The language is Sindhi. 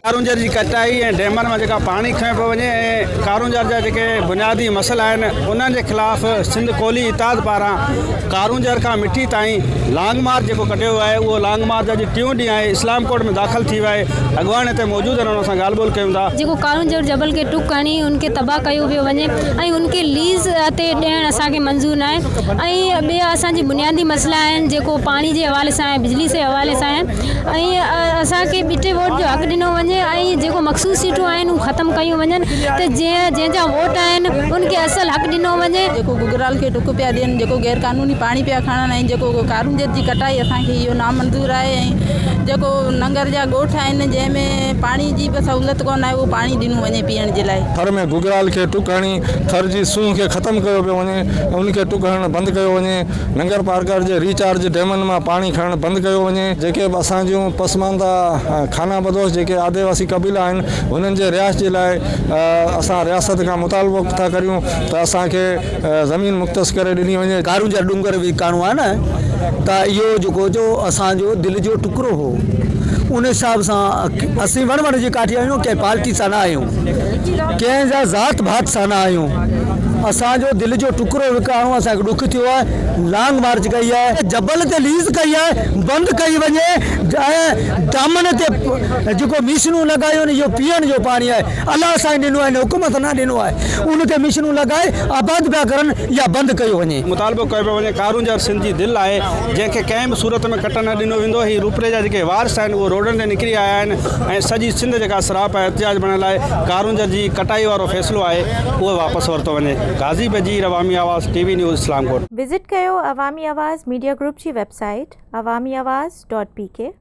ڪارونجهر جي ڪٽائي ۽ ڊيمن مان جيڪا پاڻي کنيو پيو وڃي ۽ ڪارونجهر جا جيڪي بنيادي مسئلا آهن انهن جي خلاف سنڌ ڪولهي اتحاد پاران ڪارونجهر کان مٺي تائين لانگ مارچ جيڪو ڪڍيو ويو آهي اهو لانگ مارچ اڄ ٽيون ڏينهن آهي اسلام ڪوٽ ۾ داخل ٿي ويو آهي اڳواڻ هتي موجود آهن انهن سان ڳالهه ٻولهه ڪيون ٿا. جيڪو ڪارونجهر جبل کي ٽڪ هڻي ان کي تباهه ڪيو پيو وڃي ۽ ان کي ليز تي ڏيڻ اسان کي منظور ناهي ۽ ٻيا اسان جي بنيادي مسئلا آهن جيڪو پاڻي جي حوالي سان آهي بجلي جي حوالي سان آهي ۽ اسان کي ٻٽي ووٽ جو حق ڏنو وڃي ۽ جيڪو مخصوص سيٽون آهن اهي ختم ڪيون وڃن ته جنهن جنهن جا ووٽ آهن ان کي اصل حق ڏنو وڃي. جيڪو گگرال کي ٽڪ پيا ڏين، جيڪو غير قانوني پاڻي پيا کڻن ۽ جيڪو ڪارونجهر جي ڪٽائي اسان کي اهو نامنظور آهي ۽ جيڪو ننگر جا ڳوٺ آهن جنهن ۾ پاڻي جي به سهولت ڪونه آهي اهو پاڻي ڏنو وڃي پيئڻ جي لاء. ٿر ۾ گگرال کي ٽڪ هڻي ٿر جي سونهن کي ختم ڪيو پيو وڃي ان کي ٽڪ هڻڻ بند ڪيو وڃي. ننگر پارڪر جي ريچارج ڊيمن مان پاڻي کڻڻ بند ڪيو وڃي، جيڪي به اسان جون پسمانده خانه بدوش جيڪي آديواسي قبيلا آهن انهن جي رهائش جي لاء اسان رياست کان مطالبو ٿا ڪريون ته اسان کي زمين مختص ڪري ڏني وڃي. ڪارونجهر ڏونگر وڪاڻو آهي نه ته اهو جيڪو جو اسان جو دل جو ٽڪرو هو ان حساب سان اسين وڻ وڻ جي ڪاٺي آهيون ڪنهن پارٽي سان نه آهيون ڪنهن جا ذات ڀات سان نه آهيون اسان جو دل جو ٽڪرو وڪاڻو اسان کي ڏک ٿيو آهي لانگ مارچ ڪئي آهي جبل تي ليز ڪئي آهي بند ڪئي وڃي ۽ دامن تي جيڪو مشنون لڳايون آهن اهو پيئڻ جو پاڻي آهي الله سائين ڏنو آهي حڪومت نه ڏنو آهي ان تي مشنون لڳائي آباد پيا ڪرن يا بند ڪيو وڃي. مطالبو ڪيو پيو وڃي ڪارونجهر سنڌ جي دل آهي جنهن کي ڪنهن به صورت ۾ ڪٽڻ نه ڏنو ويندو هي روپري جا جيڪي وارث آهن اهي روڊن تي نڪري آيا آهن ۽ سڄي سنڌ جيڪا سراپا احتجاج بڻيل آهي ڪارونجهر جي ڪٽائي وارو فيصلو آهي اهو واپس ورتو وڃي Ghazi Bajeer Awami Awaz T V news Islamkot. Visit ڪيو عوامي آواز ميڊيا گروپ جي website Awami Awaz dot P K.